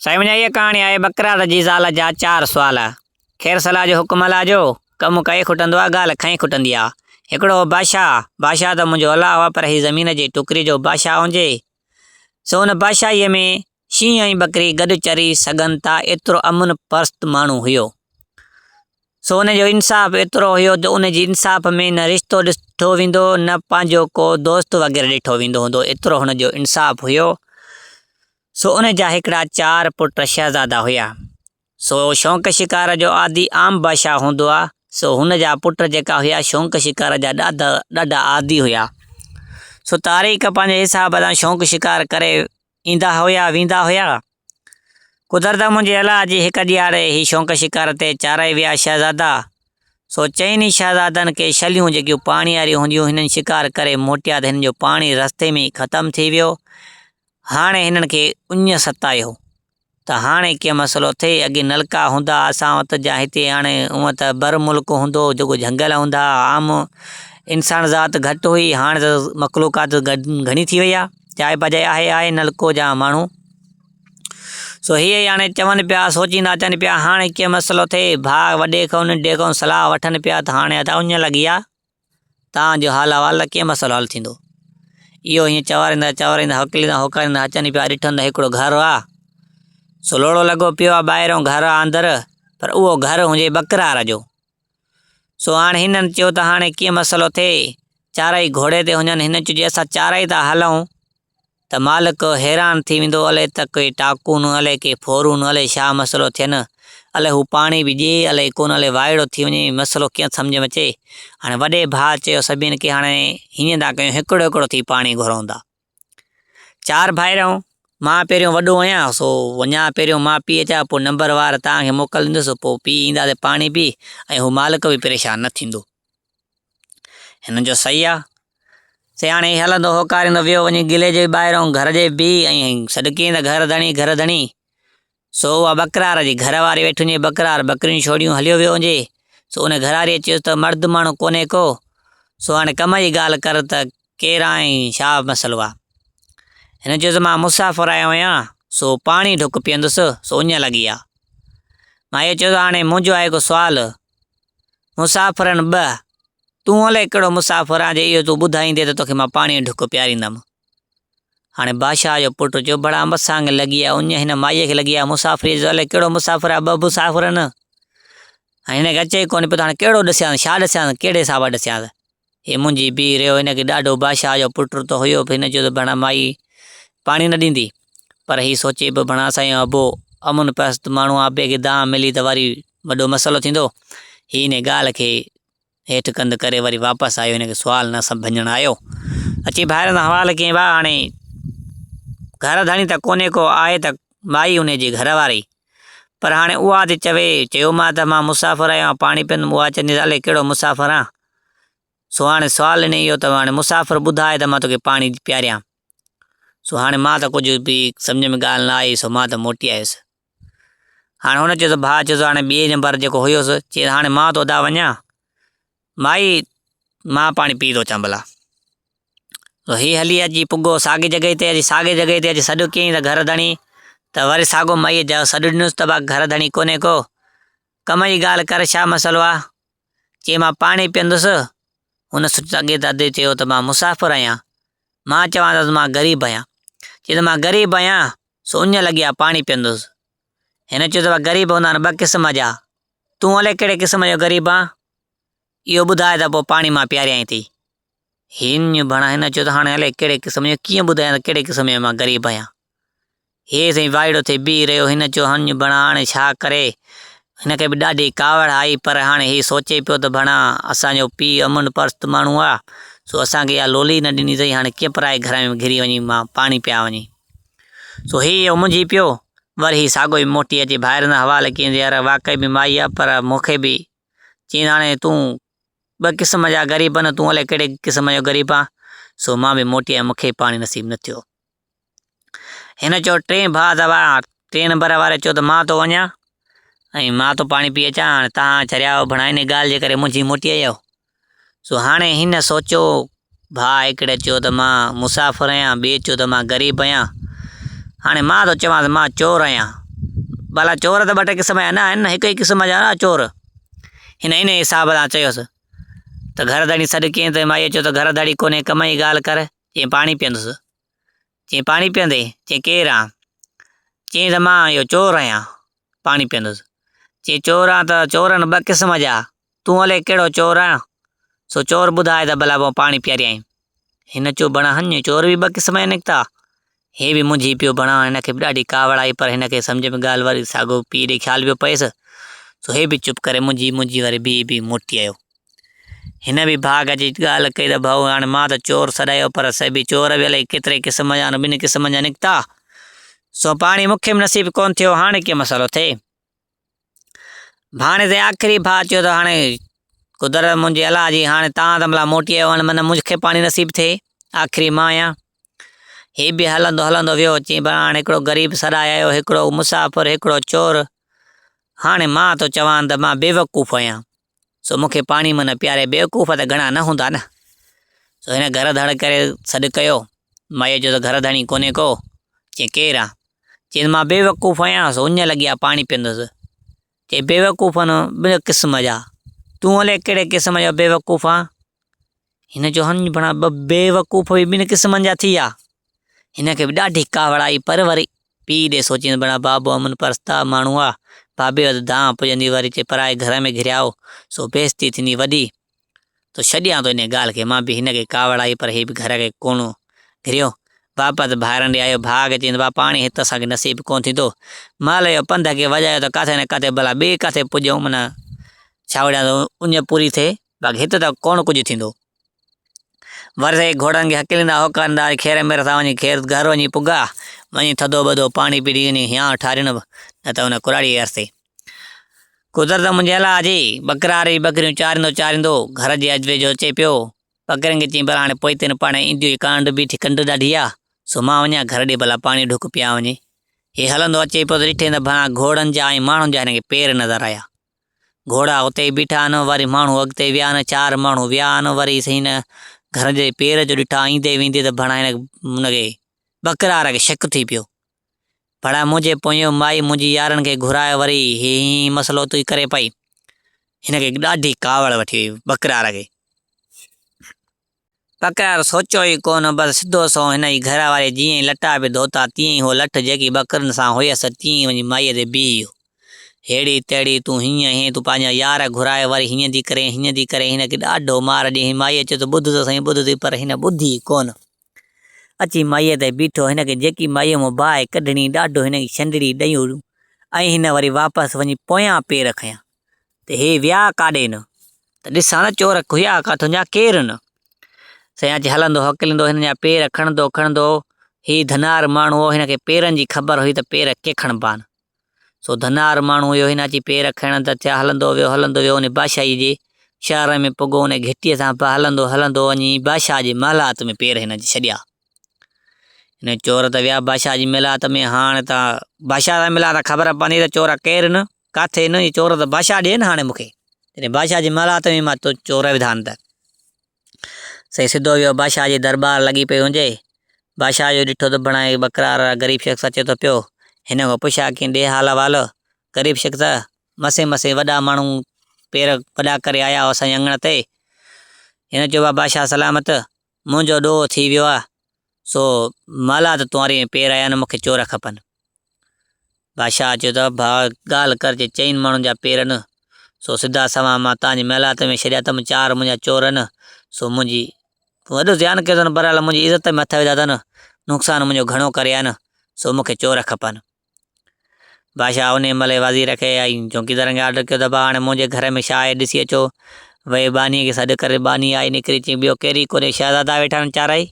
سائين منهنجا هيء ڪهاڻي آهي ٻڪرار جي زال جا چار سوال. خير صلاح جو حڪم الله جو، ڪم ڪئي کٽندو آ، ڳالهه کنئي کٽندي آ. هڪڙو هو بادشاهه، بادشاهه ته منهنجو الله هو پر هي زمين جي ٽڪري جو بادشاهه هجي. سو ان بادشاهيء ۾ شينهن ۽ ٻڪري گڏ چري سگهن ٿا ايترو امن پرست ماڻهو هيو. سو ان جو انصاف ايترو هيو جو ان جي انصاف ۾ نه رشتو ڏٺو ويندو هو نه پنهنجو ڪو دوست وغيره ڏٺو ويندو هوندو ايترو هن جو انصاف هيو. سو ان جا هڪڙا چار پٽ شهزادا هيا. سو شونق شڪار جو عادي عام بادشاهه هوندو آ، سو هن جا پٽ جيڪا هيا شونق شڪار جا ڏاڍا ڏاڍا عادي هيا. سو تاريخ پنهنجي حساب سان شونق شڪار ڪري ايندا هيا ويندا هيا. قدرت منهنجي الله جي هڪ ڏيهاڙي هي شونق شڪار تي چارئي ويا شهزادا. سو چئني شهزادن کي شليون جيڪيون پاڻياريون هونديون هنن شڪار ڪري موٽيا ته هنن جو پاڻي رستي ۾ ئي ختم ٿي ويو. هاڻي هنن کي اڃ ستايو. ته هاڻي ڪيئن مسئلو ٿئي، اڳي نلڪا هوندا اسان وٽ جا هتي هاڻي هونء ته بر ملڪ هوندو هو جيڪو جهنگل هوندا ها عام انسان ذات گهٽ هئي هاڻي ته مخلوقات گهڻي ٿي وئي آهي جاء بجاء آهي آهي نلڪو جا ماڻهو سو هي هاڻي چون پيا سوچيندا اچن پيا هاڻي ڪيئن مسئلو ٿئي ڀاء وڏي کان ننڍي کان صلاح وٺن پيا ته هاڻي ادا اڃ لڳي آهي تان جو حال احوال ته ڪيئن مسئلو حل ٿيندو. اهو ائين چواريندا چواريندا هڪليندا هوڪاريندا اچن پيا ڏٺن ته هڪڙو گهر آ. سو لوڙهو لڳو پيو آ ٻاهريون گهر آ اندر پر اهو گهر هجي ٻڪرار جو. سو هاڻ هنن چيو ته هاڻي ڪيئن مسئلو ٿئي. چارئي گهوڙي تي هجن هنن چيو جي اسان چارئي ٿا هلون ته مالڪ حيران ٿي ويندو الئي ته ڪي ٽاڪون الئي ڪي ڦورون الئي ڇا مسئلو ٿين الئي هو پاڻي به ڏي الئي ڪونه الئي وائڙو ٿي وڃي مسئلو ڪيئن سمجهه ۾ اچي هاڻي وڏي ڀاء چيو سڀني کي هاڻي هيئن ٿا ڪيون هڪڙو هڪڙو ٿي پاڻي گهرون ٿا چار ڀائر آهيون مان پهريون وڏو آهيان سو وڃان پهريون مان پي اچان پوء نمبر وار توهان کي موڪليندس پوء پي اينداسين پاڻي پي ۽ هو مالڪ به پريشان نه ٿيندو. هن جو صحيح آ. سياڻي هلندو هوڪاريندو ويو وڃي گلي جي ٻاهرئون گهر جي بيهي ۽ سڏ ڪيائين ته گهر ڌڻي گهر ڌڻي. سو اها ٻڪرار جي گهر واري ويٺي هجي ٻڪرار ٻڪريون ڇوڙيون هليو ويو هجي. سو ان گهرواريء چيس ته مرد ماڻهو ڪونهي ڪو. سو هاڻي ڪم جي ڳالهه ڪر ته ڪير آهين ڇا مسئلو آ. هن چيس مان مسافر آيو آهيان سو پاڻي ڍڪ پيئندس سو اڃ لڳي آ. مائيء چيس هاڻي منهنجو آهي هڪ سوال. مسافرن ٻه، تون الائي ڪهڙو مسافر آن جي اهو تون ٻڌائيندين ته توکي مان پاڻيء جو ڍڪ پياريندم. هاڻي بادشاهه جو پٽ چيو، بڙا مسان کي لڳي آ اڃ، هن مائيء کي لڳي آ مسافريء جو الائي ڪهڙو مسافر آ، ٻه مسافر آهن. هاڻي هن کي اچي ئي ڪونه پيو ته هاڻي ڪهڙو ڏسيانس، ڇا ڏسيانس، ڪهڙي حساب سان ڏسيانس. هي منجهي بيهي رهيو، هن کي ڏاڍو بادشاهه جو پٽ ته هيو به هن چيو ته ڀڻا مائي پاڻي نه ڏيندي، پر هي سوچي پيو ڀڻا اسان جو ابو امن پرست ماڻهو آ، ابي کي دانهن ملي ته وري وڏو مسئلو ٿيندو. هي انهي ڳالهه کي هيٺ ڪنڌ ڪري وري واپس آيو، هن کي سوال نه ڀڃڻ آيو. اچي ڀائرن سان حوال ڪيائين، ڀاء هاڻي گهر ڌڻي ته ڪونهي ڪو، آهي ته مائي انهي جي گهر واري. پر هاڻي اها ٿي چوي، چيومانس ته مان مسافر آهيان، پاڻي پيئندم، اها چوندي ته الائي ڪهڙو مسافر آهيان. سو هاڻي سوال ڏنئي اهو ته هاڻي مسافر ٻڌاء ته مان توکي پاڻي پياريان. سو هاڻي مان ته ڪجهه به سمجهه ۾ ڳالهه نه آئي، سو مان ته موٽي آيس. هاڻي هن چيس ڀاء چيس هاڻي ٻئي نمبر جيڪو هيس چيس هاڻي مان ٿو ادا وڃان مائي مان پاڻي پي ٿو اچان ڀلا تو هي هلي اچي پڳو ساڳي جڳهه تي اچي ساڳي جڳهه تي اچي سڏ ڪيائين ته گهر ڌڻي ته وري ساڳو مائيء جو سڏ ڏنس ته با گهر ڌڻي ڪونهي ڪو ڪم جي ڳالهه ڪر ڇا مسئلو آ چي مان پاڻي پيئندس هن سوچيو ته اڳي ته ادي چيو ته مان مسافر آهيان مان چوان ته مان غريب آهيان چي ته مان غريب آهيان سو اڃ لڳي آ پاڻي پيئندس. هن چيو ته غريب هوندا آهن ٻه قسم جا، تون الائي ڪهڙي قسم جو غريب آن؟ اهو ٻڌاء ته پوء پاڻي مان پياريائين ٿي. هن ڀڻا هن چيو ته هاڻي الائي ڪهڙي قسم جو ڪيئن ٻڌايان ته ڪهڙي قسم جو مان غريب آهيان. هي سائين وائڙو ٿي بيهي رهيو. هن چيو هنج ڀڻا هاڻي ڇا ڪري؟ هن کي به ڏاڍي ڪاوڙ آئي پر هاڻي هي سوچي پيو ته ڀڻا اسان جو پيء امن پرست ماڻهو آ سو اسان کي اها لولي نه ڏني اٿئي هاڻي ڪيئن پرائي گهر ۾ گهري وڃي مان پاڻي پيان وڃي. سو هي اهو منجهي پيو. وري هي ساڳيو ئي موٽي اچي ڀائرن حوالي ڪيائين ته يار واقعي به مائي آ پر مون کي به چيائين ته هاڻي تون ٻه قسم جا غريب آهن تون الائي ڪهڙي قسم جو غريب آن سو مان به موٽي آيم مون کي به پاڻي نصيب نه ٿيو. هن چيو ٽئين ڀاء ته واهه ٽئين نمبر واري چيو ته مان ٿو وڃان ۽ مان ٿو پاڻي پي اچان هاڻي تهان چريا آهيو ڀڻا ان ڳالهه جي ڪري منجهي موٽي آيا آهيو. سو هاڻي هن سوچيو، ڀاء هڪڙي چيو ته مان مسافر آهيان، ٻئي چيو ته مان غريب آهيان، هاڻي مان ٿو چوان ته مان چور آهيان. ڀلا چور ته ٻه ٽي قسم جا نه آهن نه هڪ ئي قسم جا نه چور. هن انهيء حساب سان چيس ته گهر ڌڻي سڏ ڪيئين ته مائيء چيو ته گهر ڌڻي ڪونهي ڪم جي ڳالهه ڪر، چيائين پاڻي پيئندس. چيائين پاڻي پيئندين؟ چيائين ڪير آن؟ چيائين ته مان اهو چور آهيان، پاڻي پيئندس. چيائين چور آن ته چور آهن ٻه قسم جا، تون الائي ڪهڙو چور آن، سو چور ٻڌاء ته ڀلا پوء پاڻي پياريائين. هن چيو بڻا هڃ چور به ٻه قسم جا نڪتا. هي به منجهي پيو بڻا هن کي به ڏاڍي ڪاوڙ آئي پر هن کي سمجهه ۾ ڳالهه وري ساڳو پيء ڏي خيال پيو پئيس سو هي به چپ ڪري منجهي منجهي وري بيهي بيهي موٽي آيو. هن به ڀاء کي اچي ڳالهه ڪئي ته ڀائو هاڻي مان ته چور سڏايو پر سڀ چور به الائي ڪيتري قسم جا آهن ٻن قسمن جا نڪتا سو پاڻي مون کي به نصيب ڪونه ٿيو هاڻي ڪيئن مسئلو ٿئي. ڀاڻي تي آخري ڀاء چيو ته هاڻي قدرت منهنجي الله جي هاڻي تان ته ملا موٽي آيو هاڻي من مون کي پاڻي نصيب ٿئي آخري مان آهيان هي به هلندو هلندو ويو چي ڀلا هاڻي هڪڙو غريب سڏائي آيو هڪڙو مسافر هڪڙو چور هاڻي مان ٿو چوان ته مان بيوقوف آهيان سو مون کي پاڻي من پياري بيوقوف ته گهڻا نه هوندا نه سو هن گهر ڌڙ ڪري سڏ ڪيو مائيء چيو ته گهر ڌڻي ڪونهي ڪو چي ڪير آ چيس مان بيوقوف آهيان سو اڃ لڳي آ پاڻي پيئندس. چي بيوقوف آهن ٻن قسم جا، تون الائي ڪهڙي قسم جو بيوقوف آن؟ هن چيو هنج بڻا ٻه بيوقوف به ٻن قسمن جا ٿي ويا. هن کي به ڏاڍي ڪاوڙ آئي پر وري پيء ڏي سوچيندس بڻا بابو امن پرست ماڻهو آ، بابي وٽ دانهن پڄندي وري چي پرائي گهر ۾ گهريائو سو بيعزتي ٿيندي وڏي. تو ڇڏيان ٿو انهيء ڳالهه کي. مان به هن کي ڪاوڙ آئي پر هي به گهر کي ڪونه گهريو. واپس ڀائرن ڏي آيو. ڀاء کي چيائين ته ڀاء پاڻي هت اسان کي نصيب ڪونه ٿيندو. مهل اهو پنڌ کي وڄايو ته ڪاٿي نه ڪاٿي ڀلا ٻئي ڪاٿي پڄون معنيٰ ڇا وڙهيان ته اڃ پوري ٿئي باقي هت ته ڪونه ڪجهه ٿيندو. وري سائين گهوڙن کي هڪليندا هوڪاريندا خير مير سان وڃي خير گهر وڃي پڳا. وڃي ٿڌو ٻڌو پاڻي پي وڃي هيانء ٺارين نه ته ان ڪراڙي عرصي. قدرت منهنجي الله جي، ٻڪرار جي ٻڪريون چاريندو چاريندو گهر جي اڄ ويجهو اچي پيو. ٻڪرين کي چيائين ڀلا هاڻي پوئتي نه پاڻهي اينديون هي ڪانڊ بيٺي ڪنڊ ڏاڍي آ، سو مان وڃان گهر ڏي ڀلا پاڻي ڍڪ پيان وڃي. هي هلندو اچي پيو ته ڏٺئين ته ڀلا گهوڙن جا ۽ ماڻهن جا هن کي پير نظر آيا. گهوڙا اتي ئي بيٺا آهن، وري ماڻهو اڳتي ويا آهن، چار ماڻهو ويا آهن، وري سائين هن گهر جي پير جو ڏٺا ايندي ويندي ته ڀلا هن کي ٻڪرار کي شڪ ٿي پيو. ڀلا منهنجي پويون مائي منهنجي يارن کي گهرائي وري هي هي مسئلو ٿي ڪري پئي. هن کي ڏاڍي ڪاوڙ وٺي وئي ٻڪرار کي. ٻڪرار سوچيو ئي ڪونه بس سڌو سنئون هن جي گهر واري جيئن ئي لٽا پئي ڌوتا تيئن ئي هو لٺ جيڪي ٻڪرين سان هيس تيئن ئي وڃي مائيء تي بيهي ويو. هيڙي تهڙي تون هيئن هين تون پنهنجا يار گهرائي وري هيئن ٿي ڪرين هيئن ٿي ڪرين هن کي ڏاڍو مار ڏني. مائيء چيو ته ٻڌ ته سهين ٻڌ ته پر هن ٻڌي ئي ڪونه. اچي مائيء تي بيٺو. هن کي جيڪي مائيء مان باهه ڪڍڻي، ڏاڍو هن کي ڇنڊڙي ڏنيون ۽ هن وري واپس وڃي پويان پير کنيا ته هي ويا ڪاڏي نه ته ڏسان ته چور هيا ڪاٿون جا ڪير نه. سائين اچي هلندو هڪليندو هن جا پير کڻندو کڻندو هي ڌنار ماڻهو هو هن کي پيرن جي خبر هئي ته پير ڪي کڻبا آهن. سو ڌنار ماڻهو هيو، هن اچي پير کڻڻ ته ٿيا، هلندو ويو، هلندو ويو، انهي بادشاهيء جي شهر ۾ پڳو، انهي گهٽيء سان به هلندو هلندو وڃي بادشاهه جي محلات ۾ پير هن اچي ڇڏيا. هن چور ته ويا بادشاهه جي محلات ۾، هاڻ ته بادشاهه سان ملان ته خبر پوندي ته چور ڪير نه، ڪاٿي نه، هي چور ته بادشاهه ڏي نه هاڻي مون کي، جڏهن بادشاهه جي محلات ۾ مان چور وڌا آهن ته. سائين سڌو ويو بادشاهه جي درٻار لڳي پئي هجي. بادشاهه جو ڏٺو ته بڻائي ٻڪرار غريب شخص اچي ٿو پيو. هن کان پڇيا ڪين ڏي حال احوال. غريب شخص، مسين مسين وڏا ماڻهو پير وڏا ڪري آيا هئا اسان جي اڱڻ تي. هن چيو وا بادشاهه سلامت، منهنجو ڏوهه ٿي ويو آ، سو محلات تنهاري ۾ پير آيا آهن، مون کي چور کپن. بادشاهه چيو ته ڀاء ڳالهه ڪر جي چئن ماڻهن جا پير نه، سو سڌا سنوان مان تان جي محلات ۾ ڇڏيا اٿم، چار منهنجا چور نه، سو منهنجي وڏو زيان ڪيو اٿن، بهرحال منهنجي عزت ۾ هٿ وڌا اٿن، نقصان منهنجو گهڻو ڪري آيا آهن، سو مون کي چور کپن. بادشاهه انهيء مهل ئي وزير کي ۽ چوڪيدارن کي آرڊر ڪيو ته ڀاء هاڻي منهنجي گهر ۾ ڇا آهي ڏسي اچو. ويئي ٻانهيء کي سڏ ڪري ٻانهي آئي نڪري چيائين ٻيو ڪير ئي ڪونهي شهزادا ويٺا آهن چارئي.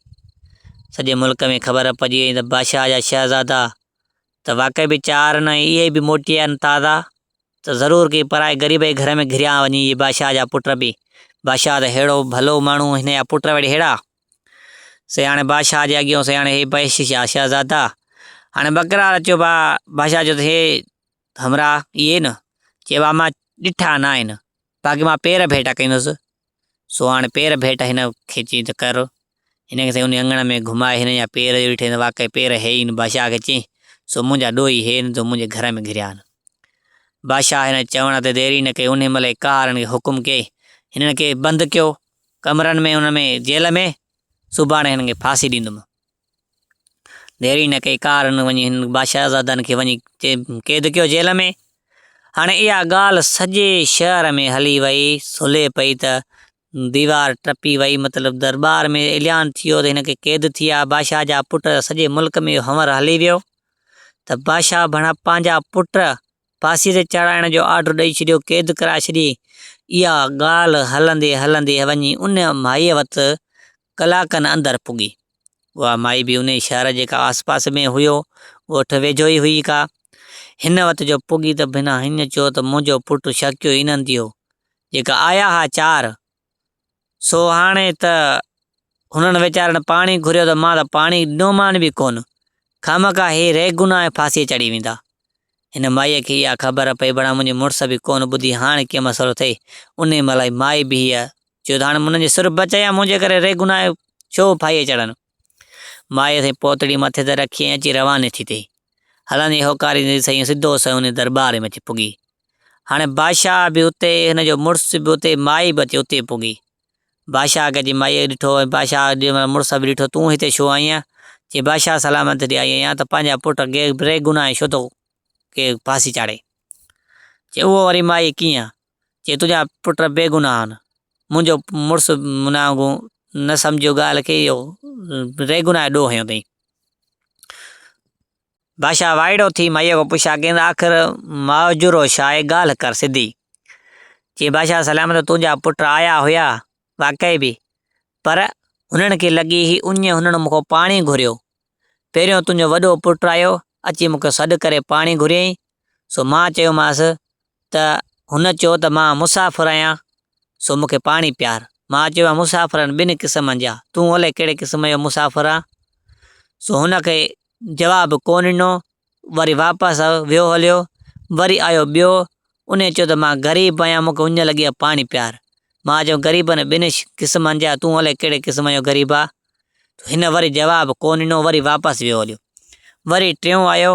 سڄي ملڪ ۾ خبر پئجي وئي ته بادشاهه جا شهزادا ته واقعي به چار آهن ۽ اهي به موٽي آيا آهن تازا ته ضرور ڪنهن پرائي غريب جي گهر ۾ گهريا وڃي اهي بادشاهه جا پٽ به. بادشاهه ته ههڙو ڀلو ماڻهو هن جا پٽ وري ههڙا. سياڻي بادشاهه جي اڳيون سياڻي هي پيش شاهه شهزادا هاڻي ٻڪرار اچيو با بادشاهه چيو ته هي همراهه اهي نه چي با مان ڏٺا نه آهن باقي مان پير ڀيٽا ڪندس سو هاڻي پير ڀيٽ هن کي چي ته ڪر هن کي سائين ان اڱڻ ۾ گهمائي هن جا پير جو ڏٺائين ته واقعي پير هي ئي بادشاهه کي چي سو منهنجا ڏوهي هي نه تو منهنجي گهر ۾ گهريا آهن. بادشاهه هن چوڻ تي دير ئي نه ڪئي، انهي مهل ئي قاهرن کي حڪم ڪيائين، هنن کي بند ڪيو ڪمرن ۾ ان ۾ جيل ۾، سڀاڻي هنن کي ڦاسي ڏيندم. دير ئي نه ڪئي، قاهرن وڃي هنن بادشاهزادن کي وڃي قيد ڪيو جيل ۾. هاڻي اها ڳالهه سڄي شهر ۾ هلي وئي، سلي پئي ته ديوار ٽپي وئي، مطلب درٻار ۾ اعلان ٿي ويو ته هن کي قيد ٿي آ، بادشاهه جا پٽ سڄي ملڪ ۾ اهو هنور هلي ويو ته بادشاهه ڀڻا پنهنجا پٽ ڦاسي تي چاڙهائڻ جو آرڊر ڏئي ڇڏيو، قيد ڪرائي ڇڏي. اها ڳالهه هلندي هلندي وڃي ان مائيء وٽ ڪلاڪن اندر پڳي. اها مائي به انهي شهر جي ڪا آس پاس ۾ هيو، ڳوٺ ويجهو ئي هئي ڪا. هن وٽ جو پڳي ته بنا هن چيو ته منهنجو پٽ شڪيو انهن تي هو، جيڪا آيا ها چار، سو هاڻي ته هنن ويچارن پاڻي گهريو ته مان ته پاڻي ڏنومان به ڪونه، خامخواه هي ريگناهه ڦاسيء چڙهي ويندا. هن مائيء کي اها خبر پئي بڻا منهنجي مڙس به ڪونه ٻڌي هاڻ ڪيئن مسئلو ٿئي. انهيء مهل ئي مائي به هيء چيو ته هاڻي منهنجي سر بچايا منهنجي ڪري ريگناهه ڇو ڦاهيء چڙهن. مائيء سائين پوتڙي مٿي تي رکي ۽ اچي رواني ٿي ٿئي. هلندي هوڪاريندي سائين سڌو سنئون انهيء درٻار ۾ اچي پڳي. هاڻي بادشاهه به اتي، هن جو مڙس به اتي، مائي به اچي اتي پڳي. بادشاهه کي اچي مائيء ڏٺو ۽ بادشاهه جي مڙس به ڏٺو، تون هتي ڇو آئين آهين؟ چي بادشاهه سلامت ڏي آئي آهيان ته پنهنجا پٽ بي گناهه ڇو ٿو ڪي ڦاسي چاڙهي؟ چي اهو وري مائي ڪيئن؟ چي تنهنجا پٽ بي گناهه آهن. منهنجو مڙس مناگون نه سمجهيو ڳالهه کي، اهو بي گناهه ڏوهه هنيو اٿئي. بادشاهه وائڙو ٿي مائيء کان پڇا ڪيائين ته آخر ماجرو ڇا آهي، ڳالهه ڪر سڌي. چيائين بادشاهه سلامت تنهنجا پٽ آيا هيا واقعي به، پر هنن کي لڳي هئي اڃ هنن مون کان پاڻي گهريو. پهريون تنهنجو وڏو پٽ آيو، اچي مون کي سڏ ڪري پاڻي گهريائين، سو مان چيومانس ته هن چيو ته مان مسافر آهيان، سو مون کي پاڻي پيار. مان چيو آهي مسافر آهن ٻن قسمن جا، تون الائي ڪهڙي قسم جو مسافر آن؟ سو هن کي جواب ڪونه ڏنو، وري واپس ويو هليو، وري آيو ٻيو، انهي چيو ته مان غريب آهيان، مون کي اڃ لڳي آهي پاڻي پيار. مان چيو غريب آهن ٻن قسمن جا، تون الائي ڪهڙي قسم جو غريب آن؟ هن وري جواب ڪونه ڏنو، وري واپس ويو هليو. وري ٽيون آيو،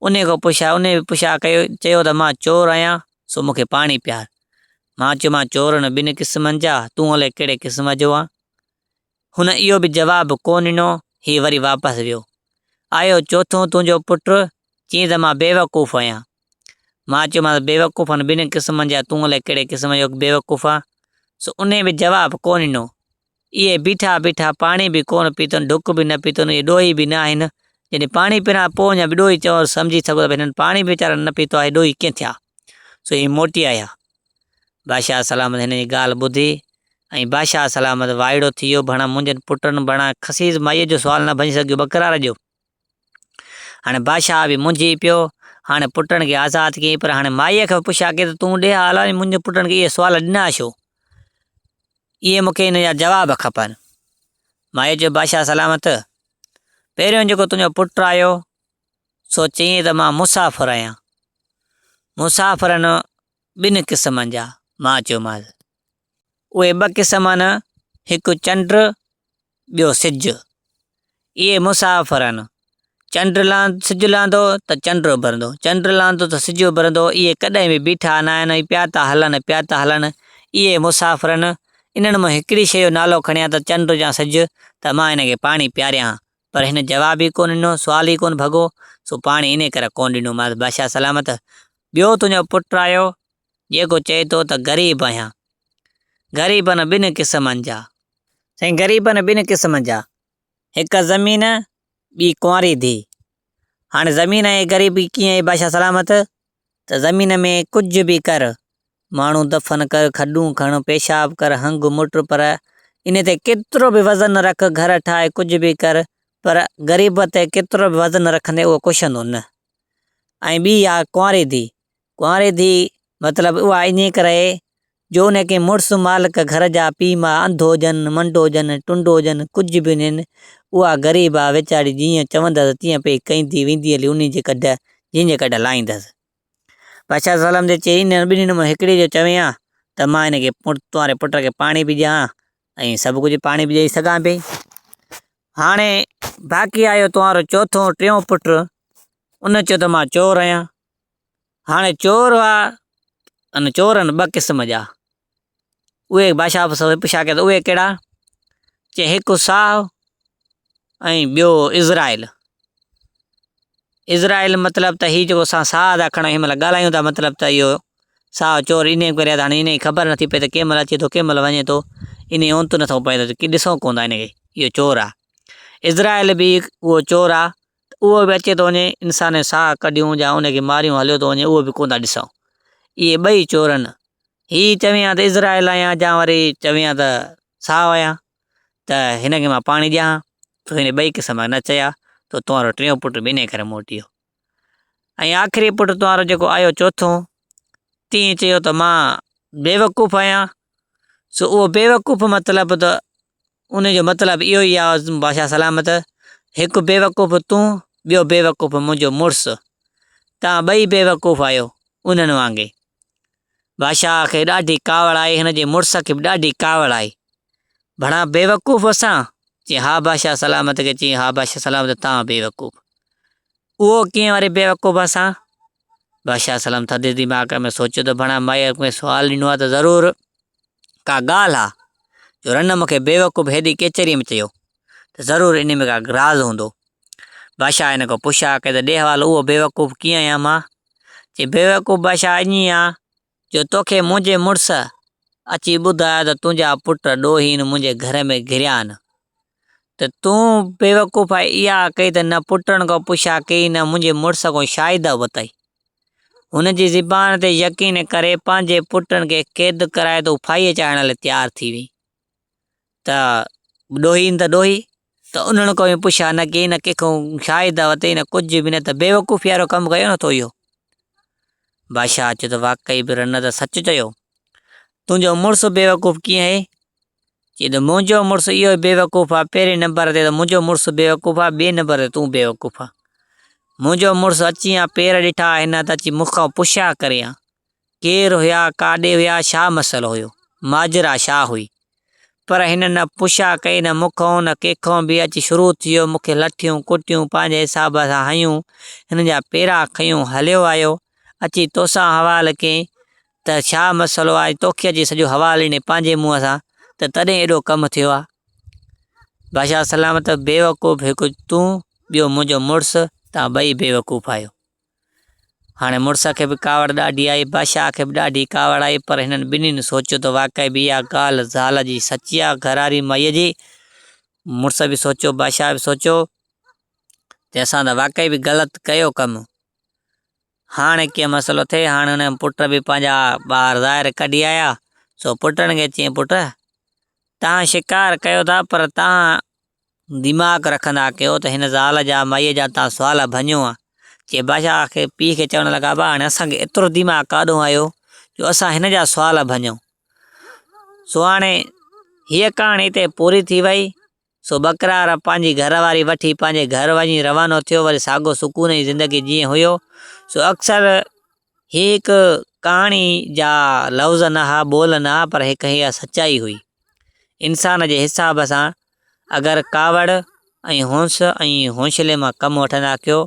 انهي کان پڇا، انهي به پڇا ڪيو، چيو ته مان چور آهيان، سو مون کي پاڻي پيار. مان چيو مان چور آهن ٻن قسمن جا، تون الائي ڪهڙي قسم جو آن؟ هن اهو به جواب ڪونه ڏنو، هي وري واپس ويو. آيو چوٿون تنهنجو پٽ، چيائين ته مان بيوقوف آهيان. مان چيومانس بيوقوف آهن ٻن قسمن جا، تون الائي ڪهڙي قسم جو بيوقوف آن؟ سو انهي به جواب ڪونه ڏنو. اهي بيٺا بيٺا پاڻي به ڪونه پيتن، ڍڪ به نه پيتن، اهي ڏوهي به نه آهن. جڏهن پاڻي پيئن ها پوء اڃا به ڏوهي چئو سمجهي سگهو ته هنن پاڻي به ويچارن نه پيتو آهي، ڏوهي ڪيئن ٿيا؟ سو اهي موٽي آيا. بادشاهه سلامت هن جي ڳالهه ٻڌي ۽ بادشاهه سلامت وائڙو ٿي ويو، ڀڻا منهنجن پٽن ڀڻا خسيس مائيء جو سوال نه ڀڃي سگهيو ٻڪرار جو. هاڻي بادشاهه به منجهي پيو، هاڻي پٽن کي آزاد ڪيائين پر هاڻي مائيء کان به پڇا ڪئي ته تون ڏي حال منهنجي پٽن کي اهي سوال ڏنا ڇو؟ اهي مون کي ان جا جواب کپن. مائيء چيو بادشاهه سلامت پهريون جيڪو تنهنجو پٽ آيو سو چيائين ته مان مسافر آهيان. مسافرن ٻن قسمن جا، مان چيومانس. اهي ٻه قسم آهن، هڪ چنڊ ٻيو سج. اهي مسافر آهن. چنڊ سج لهندو ته چنڊ اڀرندو، چنڊ لهندو ته سج اڀرندو، اهي ڪڏهن به بيٺا نه آهن، اهي پيا ٿا هلن، پيا ٿا هلن. اهي مسافر آهن. انهن مان هڪڙي شيء جو نالو کڻيان ته چنڊ يا سج ته مان هن کي پاڻي پياريان ها. پر هن جواب ئي ڪونه ڏنو، سوال ئي ڪونه ڀڳو، سو پاڻي انهيء ڪري ڪونه ڏنومانس. بادشاهه سلامت، ٻيو تنهنجو پٽ آيو، جيڪو چئي ٿو ته غريب آهيان. غريبن ٻن قسمن جا. سائين غريبن ٻن قسمن جا. هڪ زمين، ٻي ڪنواري ڌيء. هاڻي زمين ۽ غريبي ڪيئن آهي بادشاهه سلامت؟ ته زمين ۾ ڪجهه به ڪر، ماڻهو دفن ڪر، کڏون کڻ، پيشاب ڪر، هنگ مٽ پر ان تي ڪيترو به وزن رک، گهر ٺاهه، ڪجهه به ڪر پر غريب تي ڪيترو به وزن رکندين اهو ڪشندو نه. ۽ ٻي آهي ڪنواري ڌيء. ڪنواري ڌيء مطلب اها انهيء ڪري جو ان ڪنهن مڙس مالڪ گهر جا پيء ماء انڌو هجن، منڊو هجن، ٽنڊو هجن، ڪجهه به هجن، اها غريب آ ويچاري جيئن چوندس تيئن پئي ڪئيندي ويندي هلي انهي جي ڪڍ جنهن جي ڪڍ لائيندس. بادشاهه سلام جي چئي انهن ٻنهين مان هڪڙي جو چوين ها ته مان هن کي تنهنجي پٽ کي پاڻي به ڏيان ها ۽ سڀ ڪجهه پاڻي به ڏيئي سگهان پئي. هاڻي باقي آيو تنهنجو چوٿون ٽيون پٽ، ان چيو ته مان چور آهيان. هاڻي چور هئا ان چورن ٻه قسم جا اهي بادشاهه سو پڇا ڪيو ته اهي ڪهڙا چي هڪ ساهه ۽ ٻيو اسرائيل اسرائيل مطلب ته هي جيڪو اسان ساهه ٿا کڻون هن مهل ڳالهايون ٿا مطلب ته اهو ساهه چور انهي ڪري ته هاڻي انهي خبر نٿي پئي ته ڪنهن مهل اچي ٿو ڪنهن مهل وڃي ٿو انهي اونت نٿو پئي ته ڏسون ڪونه ٿا انهي کي اهو چور آهي اسرائيل به اهو چور آهي ته اهو به اچي ٿو وڃي، انسان جو ساهه ڪڍيون يا ان کي ماريون هليو ٿو وڃي اهو به ڪونه ٿا ڏسون. اهي ٻئي چور آهن. هي چوين ها ته عزرائيل آهيان يا وري چوين ها ته ساهه آهيان ته هن کي مان پاڻي ڏيان ها. تو هن ٻئي قسم نه چيا ته تنهنجو ٽيون پٽ به انهيء ڪري موٽي ويو. ۽ آخري پٽ تنهنجو جيڪو آيو چوٿون، تنهن چيو ته مان بيوقوف آهيان. سو اهو بيوقوف مطلب ته ان جو مطلب اهو ئي آهي بادشاهه سلامت هڪ بيوقوف تون ٻيو بيوقوف منهنجو مڙس توهان ٻئي بيوقوف آهيو انهن وانگي بادشاهه کي ڏاڍي ڪاوڙ آئي هن جي مڙس کي به ڏاڍي ڪاوڙ آئي ڀڻا بيوقوف اسان چي ها بادشاهه سلامت کي چي ها بادشاهه سلامت توهان بيوقوف اهو ڪيئن وري بيوقوف اسان بادشاهه سلام ٿڌي دماغ ۾ سوچيو ته ڀڻا مائي مون کي سوال ڏنو آهي ته ضرور ڪا ڳالهه آ جو رن مون کي بيوقوف هيڏي ڪچهريء ۾ چيو ته ضرور انهي ۾ ڪا راز هوندو. بادشاهه هن کان پڇا ڪئي ته ڏي حوالو اهو بيوقوف ڪيئن آهيان مان؟ چي بيوقوف بادشاهه ائين آ جو توکي منهنجي مڙس اچي ٻڌايو ته تنهنجا پٽ ڏوهين منهنجي گهر ۾ گهريا آهن ته تون بيوقوفائي اها ڪئي ته نه پٽن کان پڇا ڪئي نه منهنجي مڙس کان شاهد ورتائي. هن جي زبان تي يقين ڪري پنهنجي پٽن کي قيد ڪرائي تون ڦاهيء چاڙهڻ لاء تيار ٿي وئين ته ڏوهين ته ڏوهي ته انهن کان به پڇا نه ڪئي نه ڪنهن کان شاهد ورتئي نه ڪجهه به نه ته بيوقوفي وارو ڪم ڪيو نه تو اهو. بادشاهه چيو ته واقعي به رن ته سچ چيو. تنهنجو مڙس بيوقوف ڪيئن آهي؟ چي ته منهنجو مڙس اهو بيوقوف آ، پهرين نمبر تي ته منهنجو مڙس بيوقوف آ، ٻئي نمبر تي تون بيوقوف آ. منهنجو مڙس اچي ها پير ڏٺا هن ته اچي مون کان پڇا ڪري ها، ڪير هيا، ڪاڏي هيا، ڇا مسئلو هيو، ماجرا ڇا هئي. پر هن نه پڇا ڪئي نه مون کان نه ڪنهن کان به، اچي شروع ٿي ويو، مون کي لٺيون ڪٽيون پنهنجي حساب سان هنيون، هن جا پيرا کنيون هليو آيو، اچي توسان حوال ڪيائين ته ڇا مسئلو آهي، توکي اچي سڄو حوال ڏني پنهنجي منهن سان ته تڏهن ايڏو ڪم ٿيو آهي. بادشاهه سلامت بيوقوف هڪ تون ٻيو منهنجو مڙس توهان ٻئي بيوقوف آهيو. هاڻي مڙس کي به ڪاوڙ ڏاڍي آئي، بادشاهه کي به ڏاڍي ڪاوڙ آئي پر هنن ٻنهين سوچيو ته واقعي به اها ڳالهه زال جي سچي آهي گهرواري مائيء جي. مڙس به سوچيو بادشاهه به سوچيو ته اسان ته واقعي به غلط ڪيو ڪم. هاڻي ڪيئن مسئلو ٿئي، هاڻي هن جا پٽ به پنهنجا ٻار ظاهر ڪڍي آيا، سو پٽن کي چيائين پٽ! توهان شڪار ڪيو ٿا پر توهان دماغ رکندا ڪيو ته هن زال جا مائيء جا توهان سوال ڀڃو ها. چي بادشاهه کي پيء کي چوڻ لڳا ابا هاڻي اسان کي ايترو دماغ ڪاڏهون آيو جو اسان هن جا سوال ڀڃون. سو هاڻي هيء ڪهاڻي هتي پوري ٿي وئي. سو ٻڪرار پنهنجي گهر واري وٺي پنهنجي گهر وڃي روانو ٿيو وري ساڳو سڪون جي زندگي جيئن هيو سو اڪثر هي هڪ ڪهاڻي جا لفظ نه ها ٻول نه ها پر هڪ اها سچائي هئي انسان جي حساب سان اگر ڪاوڙ ۽ هونس ۽ حوصلي مان ڪم وٺندا ڪيو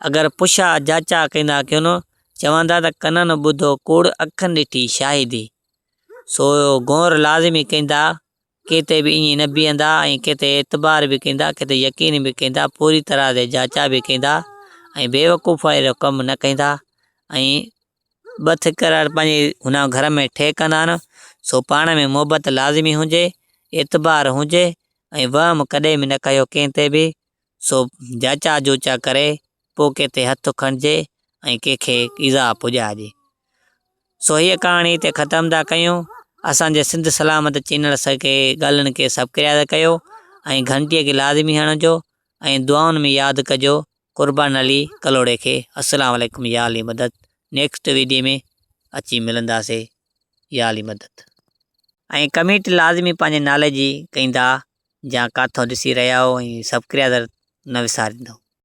اگر پڇا جاچا ڪندا ڪيو نه چوندا ته ڪنن ٻڌو ڪوڙ اکن ڏٺي شاهدي سو غور لازمي ڪندا ڪنهن تي به ائين نه بيهندا ۽ ڪنهن تي اعتبار به ڪندا، ڪنهن تي يقين به ڪندا، پوري طرح تي جاچا به ڪندا ۽ بيوقوفائي جو ڪم نه ڪندا ۽ ٻه ٿڪر پنهنجي هن گهر ۾ ٺهه ڪندا آهن، سو پاڻ ۾ محبت لازمي هجي، اعتبار هجي ۽ وهم ڪڏهن به نه ڪيو ڪنهن تي به، سو جاچا جوچا ڪري پوء ڪنهن تي هٿ کڻجي ۽ ڪنهن کي ايذاء پڄائجي. سو هيء ڪهاڻي هتي ختم ٿا ڪيون. اسان جي سنڌ سلامت چينل کي ڳالهين کي سبڪرائب ڪيو ۽ گهنٽيء کي لازمي هڻجو ۽ دعائن ۾ ياد ڪجو قربان علي ڪلهوڙي کي السلام عليڪم يا علي مدد نيڪسٽ ويڊيو ۾ اچي ملنداسي يا علي مدد. ۽ ڪمينٽ لازمي پنهنجي نالي جي ڪيندا جا ڪاٿو ڏسي رهيا هو ۽ سبڪرائب نه وساريندو.